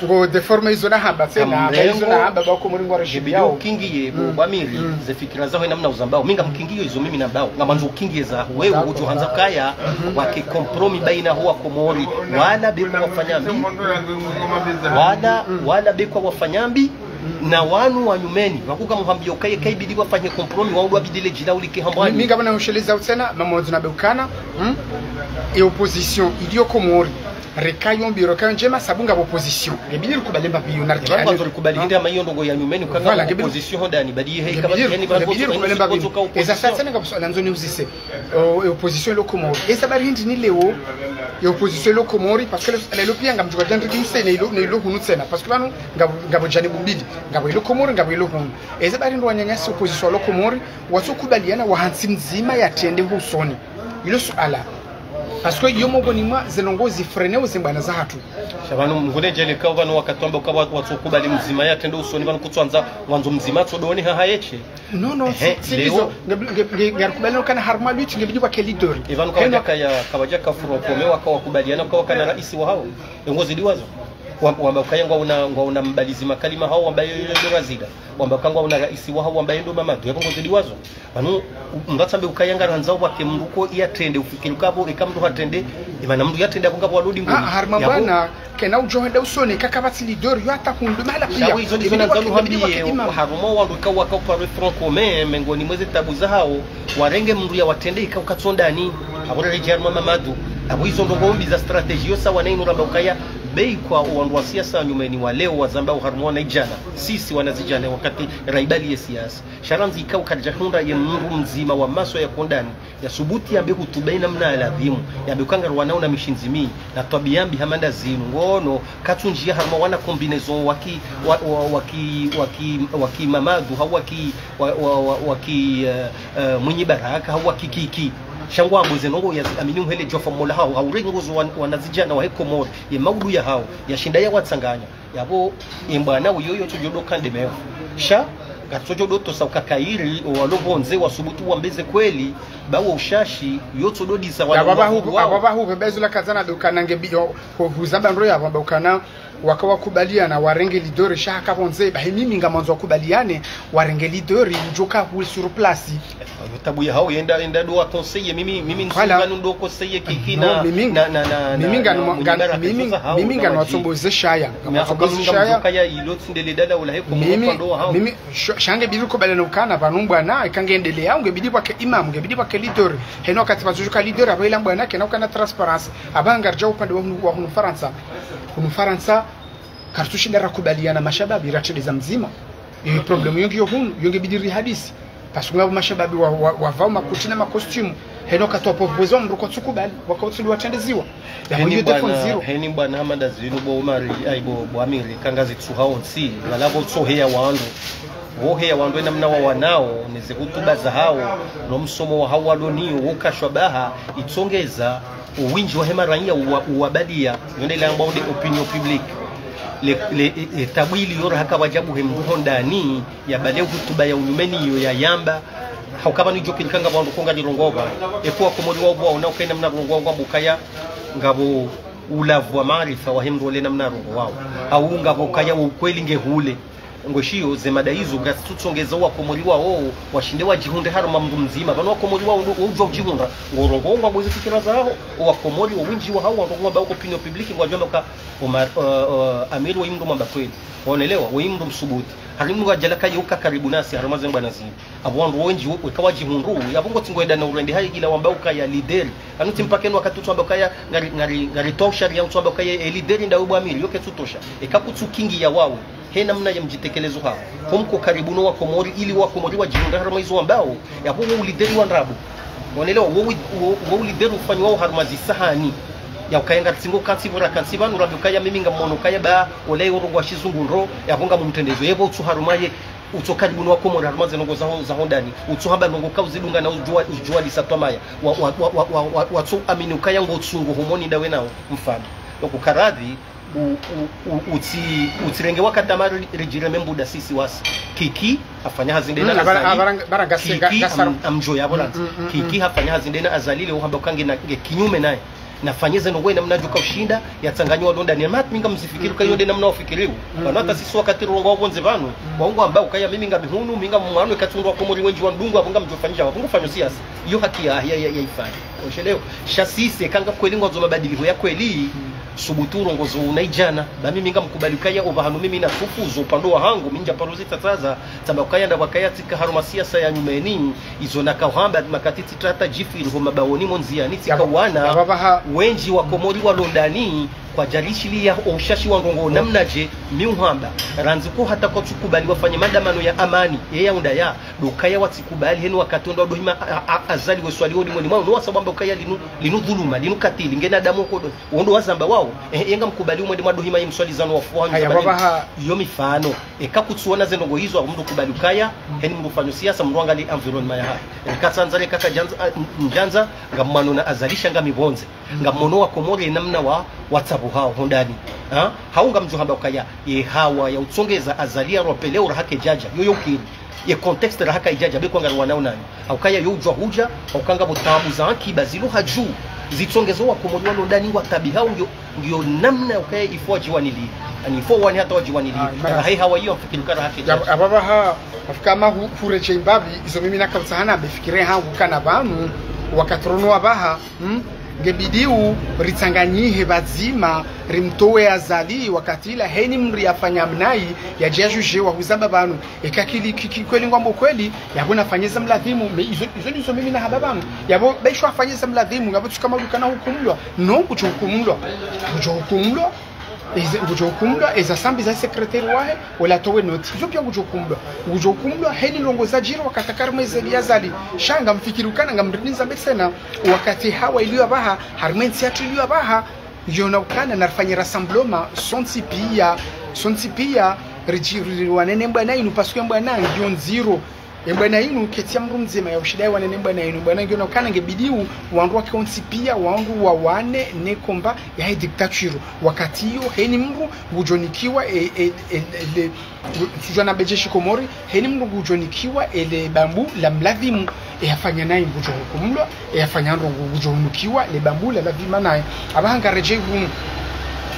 ngo déformer izo nahamba, tsena, hamba izo nahamba, ba Komori ngwa Ngebidi rashidi yao. Ukingiye, bo, Mm. bamiri, Mm. ze fikira zaho namna uzambao. Mi ngamkingiyo izo mimi nambao. Ngamwandzo ukingiye zaho. Wewe D'accord. Udjo handza ukaya, Mhm. wake compromis baina ho wa Komori. Wala beko wafanya mbi. Wala, Mm. wala beko wafanya mbi. Na wanu wa nyumeni. Wakuka muhambio ukaya, kaibidi wafanye compromis, wao ndo wabidi le djila ulike hambwani. Mi, mi ngapvo na usheleza utsena, mamodzo na beukana, hmm? E opposition, iliyo Komori. Reka yo mbi, reka yo ndjema, sabu ngapvo opposition. Ngebidi rikubali mba piyo, na Eba rikubali. Kwanza rikubali, hindri ama iyo ndrongo ya nyumeni, ukanga Voilà, ngebidi opposition ho ndani, badi ihe, ikaba, Ngebidi, yani, ngebidi rikubali mba piyo. Eza sasa, nge kapvuswa, landzo ni uzise. O, e opposition ilo Komori. Eza habari hindri ni leo, e opposition ilo Komori, parce que le, le, le pia ngamdjuka djandri kimse ne ilo, ne ilo hunu tsena. Parce que pvanu, ngapvo, ngapvo djanibu mbili. Ngapvo ilo Komori, ngapvo ilo hunu. Eza habari ndo wananyasi opposition ilo Komori, watsokubaliana wahantsi mdzima yatrende husoni. Ilo suala. Parce que yo mongoni mwa ze ndrongo zifrene uze mbwana zahatru. Sha pvanu, ngune djeli ka pvanu wakati wamba uka wa, watsokubali mdzima yatrende husoni, pvanu kutswandza, wandzo mdzima atsodoni haha yeshe. Non, non, Ehe, si, si, leo. Izo, nge, nge, nge, ngarikubali ukana harumwa lutte, ngebidi wake leader. Epvanu Heno kawadjaka ya, kawadjaka Front Commun waka wakubaliana, uka wakana raisi wahao. Engo zidiwazo. Wa, wamba ukaya ngwauna, ngwauna mbalizi makalima hao, wamba yo, yo, yo razida. Wamba uka ngwauna raisi wahao, wamba yendo Mamadu. Yapvo ngo zidiwazo. Pvanu, u, mngatsambe ukaya ngarandzao wake mndru ko yatrende, ufikiri ukapvo, eka mndru hatrende, epvana mndru yatrende, apvo ngapvo walodi ngoni. Ah, harumwa Yapvo, bwana, kena udjo henda usoni, kakapvatsi leader, yo hata hundru mahala pia. Shabu izo ndizo Ibidi nandzao wake, ibidi wake nuhambiye, imam. Harumwa wandru ka waka upare Front Commun, mengoni mweze tabu zahao, warenge mndru yawatrende ika ukatsondani, apvo rere djarma Mamadu, apvo izo ndrongo mbi za stratégie yo sawa na inu ramba ukaya, bei kwa wandru wa siasa nyumeni wa leo wazamba uharumwa na idjana, sisi wanazidjana wakati raibali ye siasa. Sha randzi ika ukaridja hundra ye mndru mdzima wa maso ya kondani, ya subuti yambe hutuba ina mna ya ladhimu, yambe uka ngariwanao na mishindzi mi, na twabiya mbi hama nda zinu, ngono, katsundjiya harumwa wana combinaison waki, wa, wa, waki, waki, waki Mamadu, hau waki, wa, wa, wa, waki, eh, eh, Mwinyi Baraka, hau waki kiki. Sha ngwambo ze ndrongo ya amini uhele djofa mola hao, hau rengozo wan, wanazidjana wahe Komori, ye maudu yahao, yashinda yawatsanganya. Yapvo, embwana uyo yo tsodjo do kande meyo. Sha, katsodjo do tosa ukakairi, o walo pvondze wasubutu wambe ze kweli, ba wo ushashi, yo tsodo disa wala Yapvo uwavu bahu, wao. Apvo bahu, bebezu la kazana do kana ngebi, yo, ho, huzaba ndro yapvo, ba ukana, waka wakubaliana, warenge leader, sha haka pvondze, bahi mimi ngamwandzo wakubaliane, warenge leader, ndjoka hul sur place. Yo tabu yahao, yenda, yenda do wa conseiller, mimi, mimi Voilà. Nsunga nundo conseiller kiki Non, na, mimi, na, na, na, mimi na, nganu, na ngan, Munyibara mimi, katuza hao, mimi na nganu waji. Watsomboze shaya. Ngam Na watsomboze haka shaya. Mimi, mimi, ndo hao. Mimi, sho, sha ngebidi kubaliana ukana, pvanu mbwana, ika ngendelea, ngebidi pvwake imam, ngebidi pvwake leader. Heno wakati pvazushuka leader, apvo ila mbwana, kena ukana transparence. Apvo ngaridja upande wa hunu, wa hunu Farantsa. Hunu Farantsa, karitsushinda rakubaliana mashababi, ratrende za mdzima. Iyo problème yo ngiyo hunu, yo ngebidi rihadisi. Parce que ngapvo mashababi wa, wa, wavao makoti na makostimu. Heno wakati wa proposer mndru kwatsukubali, waka utsuli watrendeziwa. Yapvo Heni iyo bwana, téléphone zéro. Heni bwana hama nda zinu bo Omari, ai bo, bo Amiri, kanga zitsuha ontsi, wala pvo tsoheya wandru. Woheya wandru ena mna wawanao, neze hutuba zahao, no msomo wahao waloniyo, wo kashwa baha, itsongeza, uwindji wahe maraiya uwa, uwabaliya, yonde ile ambao nde opinion publique. Le, le, le tabu ili yora haka wajabu he mndru hondani, yabaliya hutuba ya unyumeni yo yayamba, hauka pvanu idjo kiri ka ngapvo wandru ko ngalirongoa. Epvo wakomori wao pvo waona uka ena mna rongoa ngwambo ukaya, ngapvo ulavu wa maarifa wahe mndru ole ena mna rongoao. Hau ngapvo ukaya wo ukweli nge hule. Ngweshiyo ze mada izo, ngasitsutsongeza owakomori wawo washinde wadjihundre harumwa mndru mdzima. Pvanu wakomori wawo ndo udjuwa udjihundra. Ngorongoa ngwambo ze fikira zaho, owakomori wo wendji wahawo wandru ngwambao opinion publique ngwadjo amba uka Omar, eh, eh, Amir woyi mndru mwamba kweli. Waonelewa, woyi mndru msubuti. Hari mndru wadjala kaye uka karibu nasi, harumwa ze mbwana zinu. Apvo wandru wendji we-, weka wadjihundru, yapvo ngotsi ngoenda na urende hayi ila wamba ukaya leader. Anu tsi mpaka enu wakati utsuamba ukaya ngari, ngari, ngari toa ushari ya utsuamba ukaya, eh, leader ndawe bo Amir, yo ketsutosha. Eka kutsukingi ya wawe. He namna ya mdjitekelezo hawo. Ho mko karibu no wakomori, ili wakomori wadjihundre harumwa izo wambao. Yapvo wo uleader wa ndrabo. Waonelewa, wo, wo, wo uleader ufanyiwao harumwa zisahani. Ya ukaya ngaritsingo kantsi pvo rakantsi pvanu, rambe ukaya mimi ngammono ukaya ba, ola ye urongoa shizungu ndro, yapvo ngamumtrendezo. Yapvo utsu harumwa ye, utso karibu no wakomori harumwa ze ndrongoo zaho, zaho ndani. Utsu hamba ndrongoo ka uzidunga na udjuwa, udjuwa lisa twamaya. Wa, wa, wa, wa, wa, wa, watso amini ukaya ngotsungo homoni ndawe nao, mfano. Loko karadhi, u, u, u, utsi, utsirenge wakati ama ri-, ridjireme mbuda sisi wasi. Kiki, hafanya hazi ndena Mm, abara, Azali. abara, abara ngase-, Kiki, nga-, ngasara- am-, amdjo ya bolanzi. Mm, mm, mm, Kiki, mm. hafanya hazi ndena Azali, leo hamba uka nge na, nge kinyume naye. Nafanye ze ndrongoo ye namna djuka ushinda, yatsanganye walo ndani. Ama mi ngamzifikiri uka yo nde namna wafikiriwo. Mm, Pvanu hata mm. sisi wakati rongoa pvondze pvanu, Mm. wangu amba ukaya mimi ngami hunu, mi ngami mwano, eka tsi ndo wakomori wendji wandungu, apvo ngamdjofanyisha, apvo ngufanya siasa. Iyo haki ya, ya, ya, ya ifanya. Oshelewo. Sha sisi, eka nga kweli ngwandzo mabadiliho ya kweli, Mm. subutu urongozo unaidjana. Ba mimi ngamkubali ukaya opvahanu mimi na sufu zo upande wahangu, mi ndja paro zitsatsaza, tsamba ukaya nda wakaya tsika harumwa siasa ya nyumeni, izo naka uhamba, makati tsitrata djifiri ho mabaoni mo ndziani, tsika Yaba-, wana, yaba baha- wendji wakomori walo ndani, kwadjarishiliya o ushashi wa ndrongoo namnadje, mi uhamba, randzi ko hata kwatsukubali wafanye madamano ya amani, ye ya unda ya, ndo ukaya watsikubali heni wakati wenda wadohima a, a, a, Azali we swali wodi mweni mwao, no wasabamba ukaya linu, linu dhuluma, linu katili, ngena damu kodo, wondo wazamba wao, eh, ye ngamkubali umwende mwadohima ye mswali zano wafuwa Haya, nzabali. baba ha- Yo mifano, eka kutsuona ze ndrongoo izo, mndru kubali ukaya, heni mndru fanyo siasa, mndru angali environnement ya hahe. Eka tsandza le kaka djandza, a, m-, mdjandza, ngamwano na Azali sha ngami pvondze. Ngamwono wakomori namna wa, watsabuhao hondani. Ha? Hau ngamdjo hamba ukaya, ye hawa ya utsongeza Azali ya ropele ura hake djadja, yo yo ukiri. Ye contexte ra haka idjadja, be kwa ngari wanao nani. Hau kaya yo udjwa hudja, hau kanga bo tabu za anki, ba zilo hadju. Zitsongezo wakomori walo ndani watabihao ngiyo, ngiyo namna ukaya ifo wadjiwanili. Ani ifo wani hata wadjiwanili. Ah, imara. Rahe hawa iyo mfikiri ukara hake Ya, djadja. ababa ha, afika ama hu-, hureje imbabi, izo mimi nakautsa hana be fikire hangu kana pvanu, wakati rono abaha, Hmm? Ngebidiu ritsanganyihe pvadzima, rimtowe Azali, wakati ila heni mri yafanya mnayi, yadje yadjudje wa huzamba pvanu. Eka kili, ki, ki, kweli ngwambo kweli, yapvo nafanye za mladhimu, me izo, izo nizo mimi nahamba pvanu. Yapvo, be isho afanye za mladhimu, ngapvo tsuka maduka na hukumulwa. No, kudjo hukumulwa. Kudjo hukumulwa. Eze, ngudjo hukumulwa, eza sambi za secrétaire wahe, wala towe noti. Izo pia ngudjo hukumulwa. Ngudjo hukumulwa, heni ndrongoo zadjiri wakati kari mwezi ya Azali. Sha ngamfikiri ukana ngamrini zambe tsena, wakati hawa iliyo abaha, harimwe ntsi yatru iliyo abaha, yona ukana narifanye rassemblement, sontsi pia, sontsi pia, ridji-, ri-, ri-, wanene mbwana inu, parce que mbwana ngiyo ndziro. Embwana inu ketsi ya mndru mdzima ya ushinda wanene mbwana inu. Mbwana ngiyo na ukana ngebidiu, wandru wake wontsi pia, wandru wawane ne komba yahe dictature. Wakati iyo, heni mndru ngudjonikiwa, e, e, e, e, le, ngu-, tsudjwa na bedjeshi Komori, heni mndru ngudjonikiwa, e, le bambu la mladhimu, e, yafanya nayi ngudjo hukumulwa, e, yafanya ndrongoo ngudjo hunukiwa, le bambu la ladhima nayi. Abaha ngaredjei hunu,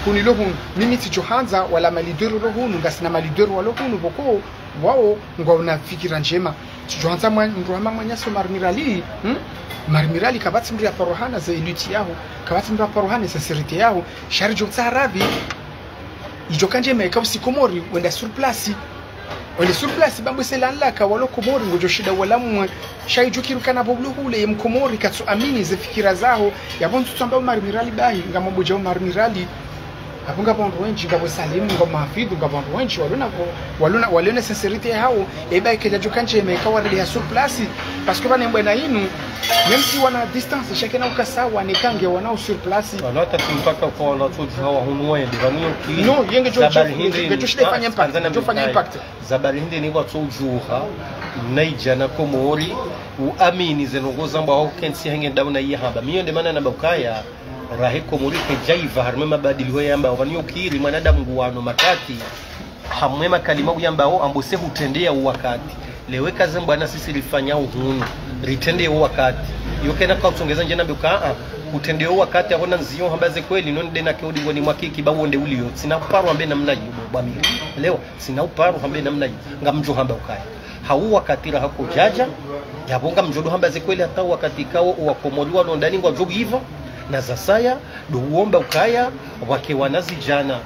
hunu ilo hunu, mimi tsidjo handza, wala maleader lo hunu, ngasina maleader walo hunu, pvoko, wao ngwaona fikira ndjema. Tsidjo handza mwa-, mndru hama mwananyasi Omar Mirali, hmm? Omar Mirali kapvatsi mndru ya paro hana ze lutte yaho, kapvatsi mndru ya paro hana ze sincérité yaho, sha ridjo tsaha radhi, idjo ka ndjema eka usi Komori, wenda sur place. Wende sur place, bambo se lanlaka, walo Komori, ngodjo shinda wala mwe, sha idjo kiri ukana pvo bulo hule, ye mkomori, katsu amini, ze fikira zaho, yapvo ntsu tsamba Omar Mirali bahi, ngamambo dja Omar Mirali, Apvo ngapvo wandru wendji, ngapvo Salim, ngapvo Mahafidhu, ngapvo wandru wendji, walona, walona, walona sincérité yahawo, eba ike djadjo ka ndjema, eka wareleha sur place, parce que pvanu mbwana inu, même si wana distance, chacun na ukasa, wane kange wana sur place. Pvanu hata tsi mpaka kwa wana todjuha wa hunu wende, pvanu yo ki. Non, yenge djo, djo, djo, djo shida ifanya impact, djo fanya impact. Zabari hindri ni watsodjuha, na idjana Komori, uamini ze ndrongo zambwa hau kentsi henge ndau na iye hamba. Mi yo nde mana namba ukaya, rahe Komori kedjaiva harimwe mabadiliho yamba, wani yo kiri mwanadamu nguwano makati, hamwe makalima uyamba o ambo se hutrendeya uwakati. Lewo eka ze mbwana sisi rifanya uhunu. Ritrende yo wakati. Yo kena kautsongeza ndje nambe uka, ah, utrende yo wakati, apvo na ndziyo hamba ze kweli, noni dena ke udingoni mwa kiki, ba wonde uliyo. Tsina uparo hambe namna iyo, bo, bo Amiri. Elewa, tsina uparo hambe namna iyo. Ngamdjo hamba ukaya. Hau wakati raha kodjadja, yapvo ngamdjo do hamba ze kweli hata wakati ikao, owakomori walo ndani ngwadjo iva, na zasaya, do uomba ukaya, wake wanazidjana,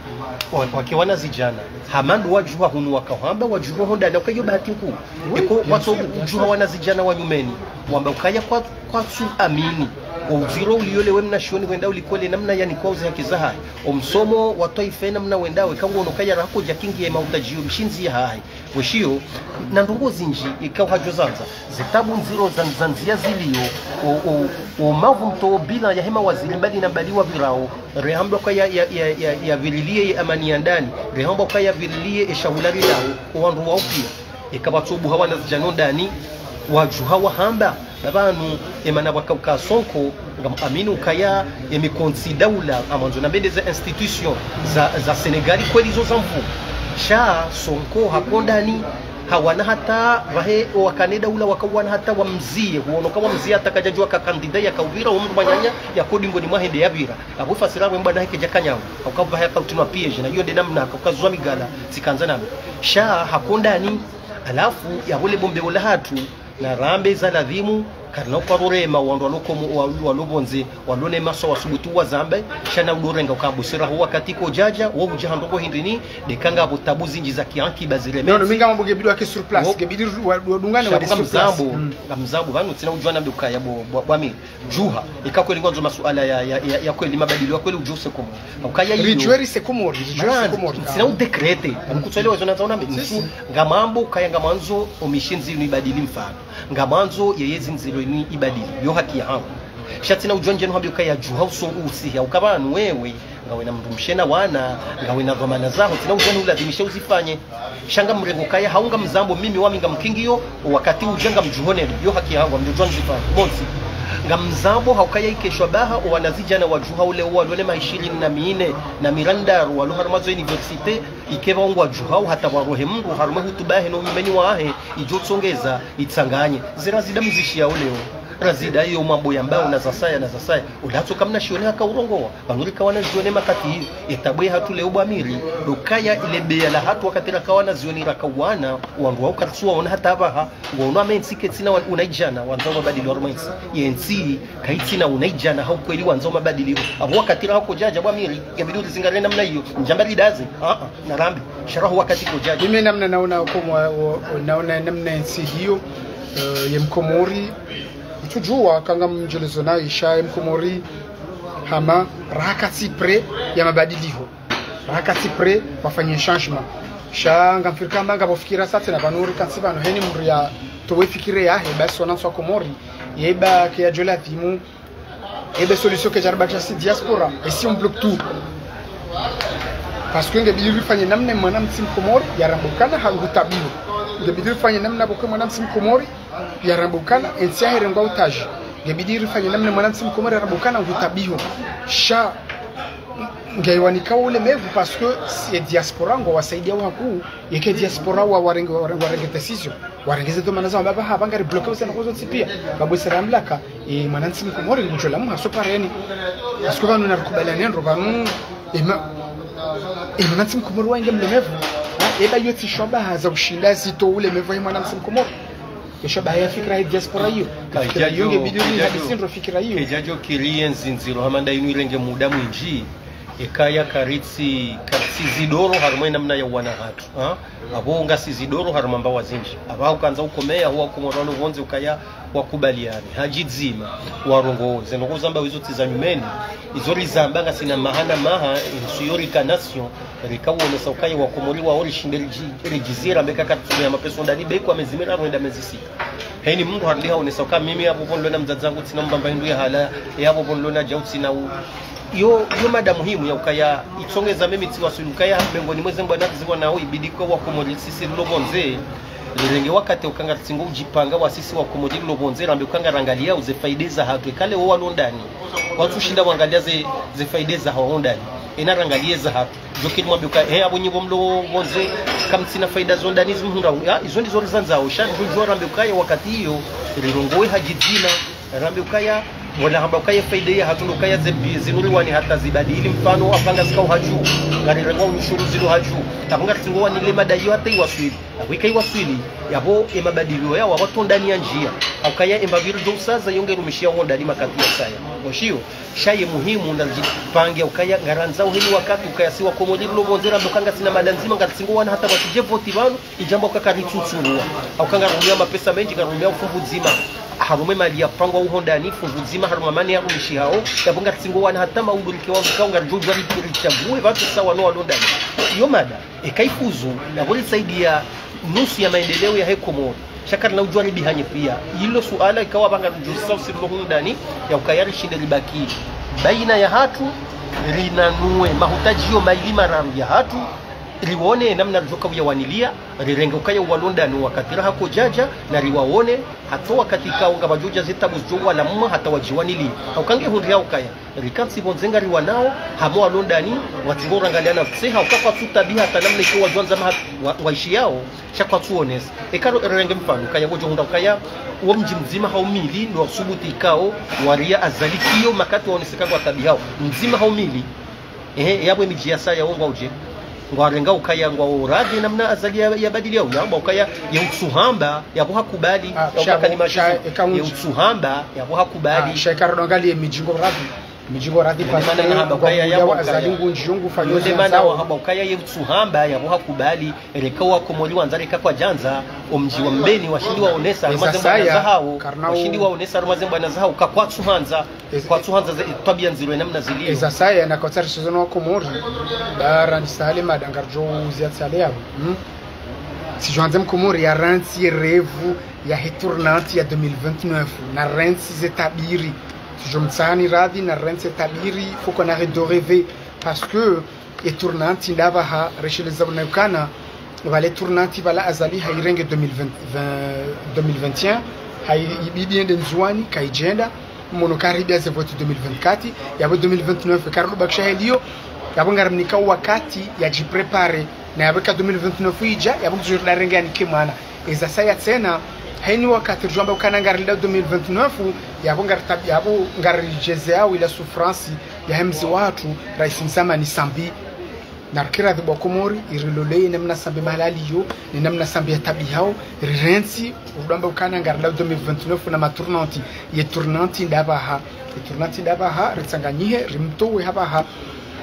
wa-, wake wanazidjana. Hama ndo wadjuha hunu wakahamba, wadjuha ho ndani, uka iyo bahati nkuu. Eko, watso udjuha wanazidjana wa nyumeni. Wamba ukaya kwa, kwatsu amini. Ouziro uliyo lewe mnashioni wenda ulikole namna yani kwa uze haki zahahe. Omsomo wa twaifa namna wenda we, kangu ono kaya raha kodja kingi ye mahutadjiyo mishindzi yahahe. Weshiyo, na ndrongo zindji, ikao hadjo zandza. Zitabu ndziro za, za ndzia ziliyo, o, o, o mavu mto bila ya hema waziri mbali na mbali wapvirao. Rehamba kwa ya, ya, ya, ya, ya virilie ye amani ya ndani. Rehamba kwa ya virilie e shahula rilao, o wandru wao pia. Eka watsobuha wanazidjana ndani, wadjuha wahamba, na pvanu, emana wakauka Sonko, ngam amini ukaya, emikontsi daula, amandzo na mbende za institution, za, za Senegali kweli zo za mvu. Sha, Sonko, hako ndani, hawana hata, pvahe, owakane daula, wakawana hata wamzie, huonoka wamzie hata kadjadjuwa ka kandida yakauvira, omndru mwananya, yako dingoni mwahe nde yapvira. Apvo fasira we mbwana heke djakanyawo. Hauka pvahe yakautinwa piège, na iyo nde namna, hauka zwa migala, tsikandza nami. Sha, hako ndani, alafu, yapvo le bombe ola hatru, na rambe za ladhimu, karina uka rorema, wandru walo komo, wa-, walo pvondze, walo ne maswa wasubutu wazambe, sha na udorenga uka busira ho wakati kodjadja, wo udja ha ndrongo hindrini, de kanga pvo tabu zindji za kianki ba zireme. Non, non, mi ngamambo ngebidi wake sur place, ngebidi wa-, wa-, wadungane wade sur place. Sha ngamzambo, ngamzambo, pvanu tsina udjuwa nambe ukaya bo, bo, bo Amiri. Djuha, ika kweli ngwandzo masuala ya, ya, ya, ya kweli mabadilio ya kweli udjuse Komori. Ukaya iyo. Ridjuwe rise Komori, ridjuwe rise Komori. Tsina udécréter. Nkutswele wezo nanza unambe. Si, si. Ngamambo, ukaya ngamwandzo omishindzi inu ibadili mfano. Ngamwandzo yeye zindziro inu ibadili. Yo haki yahangu. Sha tsina udjuwa ndjenu hambi ukaya djuha uso usiha. Uka pvanu wewe, ngawe na mndru mshe na wana, ngawe na dhwamana zaho. Tsina udjuwa ni ulazimishe uzifanye. Sha ngamrengo kaya hau ngamzambo mimi wami ngamkingiyo, wakati udja ngamdjuhonelo, yo haki yahangu, ngamdjo djuwa nzifanye. Bonsi. Ngamzambo hau kaya ikeshwa baha, owanazidjana wadjuha ule owalo ne maha ishirini na mine, na mirandaru, walo harumwa zo université, ikeba ongwadjuhao hata warohe mndru, harumwa hutuba yahe no umeni wahe, idjo tsongeza, itsanganye. Zira zida mzishiya uleo. Razida iyo mambo yambao na zasaya, na zasaya. Ulatso kamna shione haka urongowa. Pvanu rika wanazioni makati iyo, etabu yahatru leo bo Amiri, do kaya ile beya lahatru wakati raka wanazioni raka wana, wandru wao karitsu waona hata pvaha, ngwaono ame ntsi ketsina wa-, unaidjana, wandzao mabadilio harumwa entsi. Ye ntsi, kaitsina unaidjana, hau kweli wandzao mabadilio. Apvo wakati raha kodjadja bo Amiri, yabidi urizingare namna iyo, ndjamba ridaze, ah, ah, narambe, sha raha wakati kodjadja. Mimi namna naona komo, o, o, naona namna entsi iyo, eh, ye Mkomori, itsudjuwa, kanga mdjelezo na isha ye Mkomori, hama, raha katsi prêt ya mabadilio. Raha katsi prêt wafanye changement. Sha ngamfikira amba ngapvo fikira sa tsena pvanu uri katsi pvanu heni mndru yatowe fikira yahe, basi wanantsi wa Komori, yeba ke yadjo ladhimu, ebe solution ke djariba dja si diaspora, et si on bloque tout. Parce que ngebidi rifanye namna mwanantsi Mkomori, yarambukana ha hutabiho. Ngebidi rifanye namna pvoko mwanantsi Mkomori, yarambukana, entsi yahe irengwa utaji. Ngebidi rifanye namna mwanantsi Mkomori yarambukana hutabiho. Sha, ngaiwanika ulemevu parce que si diaspora ngwawasaidia waku, yeke diaspora wa-, warenge, warenge, warenge décision. Warenge ze dhwamana zawo, pvapvo hapvo ngari bloqué usana kozo ntsi pia. Pvapvo sera mlaka, e, mwanantsi Mkomori ngudjo lamuha so pareni. Parce que pvanu narikubaliane ndro pvanu, e, ma-, e, mwanantsi Mkomori wainge mlemevu. Ha, eba iyo tsi shwabaha za ushinda zito ulemevu ya mwanantsi Mkomori. Kesho baha ya fikira ya diaspora iyo. Fikira iyo ngebidi uri hadisi ndro fikira iyo. Kedjadjo kiri ye nzindziro hama nda inu irenge muda mwindji. Ekaya karitsi, karitsi zidoro harumwa enamna ya uwana hatru. Ha? Apvo ngasi zidoro harumwa mbawa zindji. Apvaha ukandza ukomeya huwa Komori walo pvondze ukaya wakubaliane. Hadjidzima, warongowe. Ze ndrongo zamba izo tsi za nyumeni. Izo rizamba ngasina maha na maha, entsi yo rika nation. Rika uonesa ukaya wakomori wao rishinde ridji-, ridjizira mbeka karitsume ya mapesa ndani beko wa mezi miraru enda mezi sita. Heni mndru harudi haonesa ukaya mimi yapvo pvo nilona mdzadze wangu tsina mbamba hindru ya hala, yapvo pvo nilona djau tsina u-. Yo, yo mada muhimu ya ukaya, itsongeza mimi tsiwaswili ukaya, mengoni mwa ze mbwana ziwa nao ibidi kwa wakomori sisi rilo pvondze, lirenge wakati ukanga ritsingo udjipanga wa sisi wakomori rilo pvondze, rambe ukanga rangalia uze faida zahatru, ekale wo walo ndani. Watsushinda wangalia ze, ze faida za hao ndani. Ena rangalie za hatru. Djo kiri mwambe ukaya, he, apvo nyi pvo mlo pvondze, kamtsina faida zo ndani zimhundra. Ya, izo ndizo rizandzao. Sha ridjo djuwa rambe ukaya wakati iyo, rirongowe ha djidzima. Rambe ukaya, wala hamba ukaya faida ya hatru ndo ukaya ze bi-, zinu riwani hata zibadili mfano, apvanga zikao hadju. Ngarirengwa unyushuru zilo hadju. Apvo ngaritsingo wani le mada iyo hata iwaswili. Apvo ika iwaswili, yapvo emabadilio yao, apvo tondani ya ndzia. Ukaya embapvi ridjo usaza, yo nge rumishia hondani makati ya saya. Oshiyo, sha ye muhimu na djipange, ukaya ngarandzao heni wakati, ukaya si wa Komori rilo pvondze, rambe uka ngasina mada ndzima, ngaritsingo wana hata pvatsidje voti pvanu, idjambo uka karitsutsurua. Uka ngarumia mapesa mendji, ngarumia ufungu dzima. Harumwa emali ya pangwa uhondani, fungu dzima, harumwa mane ya rumishi hao, yapvo ngaritsingo wana hata maudurike wa ukao, ngaridjo djuwa ri-, ritsague, pvatsu sawa no walo ndani. Iyo mada. Eka ifuzu, yapvo risaidia nusu ya maendeleo yahe Komori. Sha karina udjuwa ribihanye pia. Ilo suala ikao apvanga ridjuzisa usirilo hundani, ya ukaya rishinde ribaki baina ya hatru, rinanue mahutadjio maili mararu ya hatru, riwone namna ridjo kauya wanilia, rirenge ukaya uwalo ndani wakati raha kodjadja, na riwaone, hata wakati ikao ngapvadjo dja zetabu zidjo wala mwa hata wadjiwanilie. Hauka nge hundri ya ukaya. Rikantsi pvondze ngariwanao, hama walo ndani, watsingo rangalia na tseha, uka kwatsu tabiha hata namna ikao wadjo andza maha-, wa-, waishiyao, sha kwatsu onesa. Eka ro-, renge mfano, ukaya pvo djo hundra ukaya, uwo mdji mdzima hau mili, ndo wasubuti ikao, waria Azali kiyo, makati waonese ka ngwatabihao. Mdzima hau mili. Ehe, yapvo emidji ya saya wo ngwaudje. Ngwarenga ukaya ngwao radhi namna Azali ya, ya badili yao. Yapvo ukaya, ye utsuhamba, yapvo hakubali, Ah, yapvo sha-, kalima sha-, shizo. Eka ye undji. Utsuhamba, yapvo hakubali. Ah, sha eka ro angalie emidji ngo radhi. Midji ngo radhi. Yo nde mana nahamba ukaya yapvo ukaya. Azali ngundji yungu fa yo nde mana wahamba ukaya ye utsuhamba yapvo hakubali, reka wa Komori wandza reka kwadjandza, omdji wa Mbeni washindi waonesa, harumwa ze mbwana zahao, washindi waonesa, harumwa ze mbwana zahao, ka kwatsuhandza, kwatsuhandza ze twabia ndziro namna zilio. Eza saya na kwatsarishizo no wa Komori, bara ni sale mada ngaridjo uzia tsale yapvo. Hmm? Si djwandze mkomori ya rantsi ye revu ya he tournante ya deux mille vingt-neuf, na rantsi ze tabiri. Si djo mtsahani radhi na rantsi ze tabiri, faut qu'on arrête de rêver. Parce que e tournante ndapvaha, resheleza pvanu ukana, pvale tournante pvala Azali hayirenge deux mille vingt, vingt, deux mille vingt et un, hayi-, ibidi yende Ndzuwani, kayidjenda, mwono karibia ze vote deux mille vingt-quatre, yapvo deux mille vingt-neuf, karudubakisha heliyo, yapvo ngarimnika wakati yadjiprépare, na yapvo eka deux mille vingt-neuf idja, yapvo ngudjo rida renge yanike mwana. Eza saya tsena, heni wakati ridjwamba ukana ngarilida deux mille vingt-neuf, yapvo ngaritab-, yapvo ngaridjeze yawo ila souffrance, ya he mze watru, raisi mzamani Sambi. Na rikira dhibwa Komori, iriloleye namna Sambi mahala aliyo, ni namna Sambi yatabihao, rirantsi, urudwamba ukana ngarilida deux mille vingt-neuf na ma tournante, ye tournante ndapvaha, ye tournante ndapvaha, ritsanganyihe, rimtowe hapvaha,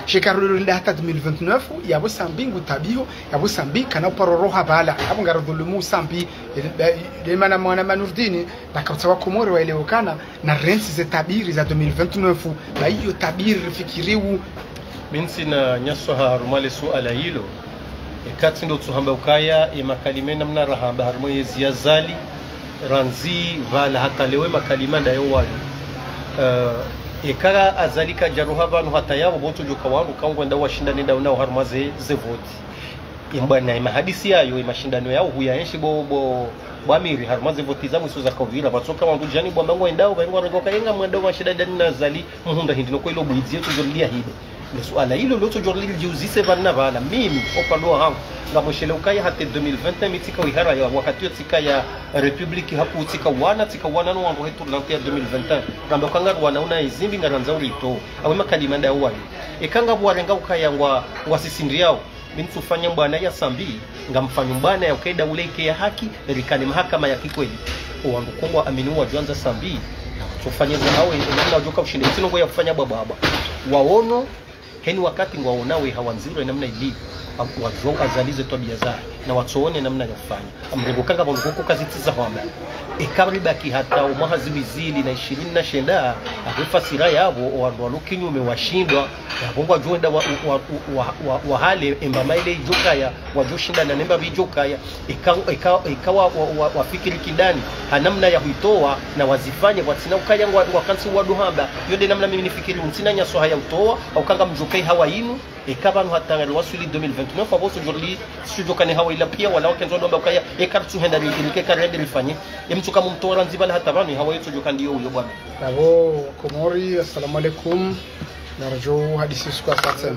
sha eka rilo linda hata deux mille vingt-neuf, yapvo Sambi ngutabiho, yapvo Sambi kana uparo roha pvala, yapvo ngaridhulumu Sambi, de, de, de mana mwana Manurdini, na kapvatsa wa Komori waelewe ukana, na rantsi ze tabiri za deux mille vingt-neuf, ba iyo tabiri rifikiriwo. Mi ntsina nyaswaha harumwa le suala ilo, eka tsi ndo tsuhamba ukaya, e makalima namna rahamba harumwa yezi ya Azali, randzi pvala hata leo e makalima ndayo wayo. Eh, eka Azali kadjaroha pvanu hata yapvo, pvo utsodjoka wandru, ka ngwenda washindane ndao nao harumwa ze, ze vote. Embwana, e mahadisi yayo, e mashindano yayo, huya enshi bo, bo, bo amiri, harumwa ze vote za mwiso za kauvira, pvatsoka wandru djani bo mbango endao, pvaingwa rengo ka yenga mwendao washindane na Azali, muhundra hindri no kwelo bwidzi, yo tsodjorilia hindri. Le suala ilo lo tsodjorilia djiuzise pvanu pvala, mimi, opvandro wahangu, ngamweshele ukaya hata deux mille vingt et un mi tsika wihara ya, wakati yo tsika ya République haku tsika wana, tsika wana no wangu he tournante ya deux mille vingt et un. Ngamba uka ngariwana una izimbi ngarandzao urito, awe makalima ndayo wayo. Eka ngapvo warenga ukaya ngwa, ngwasisindriao. Mi ntsufanya mbwana ya Sambi, ngamfanyo mbwana ya ukaida ule ike ya haki, rikane mahakama ya kikweli. Owandru kongwa amini wadjwandza Sambi, tsufanya za hawe, namna wadjoka ushinde, itsi nongo ya kufanya bwabwabwa. Waono, heni wakati ngwaonawe hawandziro namna ili, wadjo Azali ze twabia za, na watsoone namna ya kufanya. Amrengo kanga pvanu koko kazitsi za hwamba. Eka ribaki hata omwaha zihwi zili na ishirini na shenda, apvo fasira yapvo, owandru walo kinyume washindwa, yapvo ngwadjoenda wa, wa, wa, wa, wahale, embama ile idjokaya, wadjoshindana nemba pvi idjokaya, eka, eka, eka wa, wa, wa, wafikiri kindani, ha namna ya huitowa, na wazifanye, pvatsina ukaya ngwa, ngwakantsi waduhamba, yo nde namna mimi nifikiri, ntsina nyaswaha ya utowa, hauka ngamdjoka ihawa inu, eka pvanu hata ngariwaswili deux mille vingt-neuf, apvo tsodjorli, tsodjoka ne hawa ila pia, wala wakendzo wadwamba ukaya, eka ritsuhenda ri, ri, eka rihende rifanye. Emtsuka mumtowa randzi pvala hata pvanu, ihawa yo tsodjoka ndiyo uyo bwana. Apvo Komori, assalamu alaikum. Ngaridjo hadisi usiku wa satse.